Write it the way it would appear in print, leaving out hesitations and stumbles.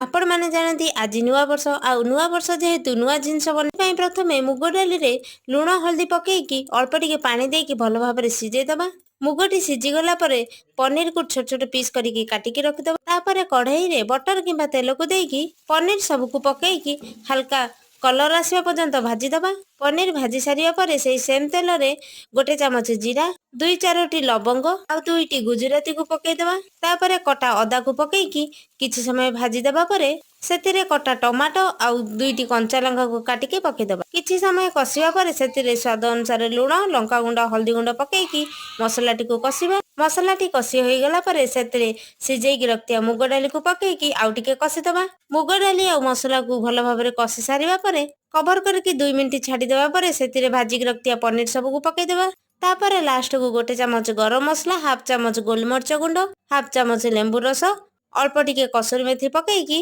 ଆପଣମାନେ ଜାଣନ୍ତି, ଆଜି ନୂଆ ବର୍ଷ ଆଉ ନୂଆ ବର୍ଷ ଯେହେତୁ ନୂଆ ଜିନିଷ ବନେଇବା ପାଇଁ ପ୍ରଥମେ ମୁଗ ଡାଲିରେ ଲୁଣ ହଳଦୀ ପକେଇକି ଅଳ୍ପ ଟିକେ ପାଣି ଦେଇକି ଭଲ ଭାବରେ ସିଝେଇ ଦବା। ମୁଗଟି ସିଝିଗଲା ପରେ ପନିରକୁ ଛୋଟ ଛୋଟ ପିସ୍ କରିକି କାଟିକି ରଖିଦବା। ତାପରେ କଢେଇରେ ବଟର କିମ୍ବା ତେଲକୁ ଦେଇକି ପନିର ସବୁକୁ ପକେଇକି ହାଲକା କଲର ଆସିବା ପର୍ଯ୍ୟନ୍ତ ଭାଜିଦବା। ପନିର ଭାଜି ସାରିବା ପରେ ସେଇ ସେମ୍ ତେଲରେ 1 ଚାମଚ ଜିରା, ଦୁଇ ଚାରୋଟି ଲବଙ୍ଗ ଆଉ ଦୁଇଟି ଗୁଜୁରାତିକୁ ପକେଇଦବା। ତାପରେ କଟା ଅଦାକୁ ପକେଇକି କିଛି ସମୟ ଭାଜିଦେବା ପରେ ସେଥିରେ କଟା ଟମାଟୋ ଆଉ ଦୁଇଟି କଞ୍ଚା ଲଙ୍କାକୁ କାଟିକି ପକେଇଦବା। କିଛି ସମୟ କଷିବା ପରେ ସେଥିରେ ସ୍ୱାଦ ଅନୁସାରେ ଲୁଣ, ଲଙ୍କାଗୁଣ୍ଡ, ହଳଦୀ ଗୁଣ୍ଡ ପକେଇକି ମସଲାଟିକୁ କଷିବା। ମସଲାଟି କଷି ହୋଇଗଲା ପରେ ସେଥିରେ ସିଝେଇକି ରଖିଥିବା ମୁଗ ଡାଲିକୁ ପକେଇକି ଆଉ ଟିକେ କଷିଦବା। ମୁଗ ଡାଲି ଆଉ ମସଲାକୁ ଭଲ ଭାବରେ କଷି ସାରିବା ପରେ କଭର କରିକି 2 ମିନିଟ୍ ଛାଡ଼ିଦେବା ପରେ ସେଥିରେ ଭାଜିକି ରଖିଥିବା ପନିର ସବୁକୁ ପକେଇଦବା। ତାପରେ ଲାଷ୍ଟକୁ 1 ଚାମଚ ଗରମ ମସଲା, ହାଫ୍ ଚାମଚ ଗୋଲମରିଚ ଗୁଣ୍ଡ, ହାଫ୍ ଚାମଚ ଲେମ୍ବୁ ରସ, ଅଳ୍ପ ଟିକେ କସୁରୀ ମେଥି ପକେଇକି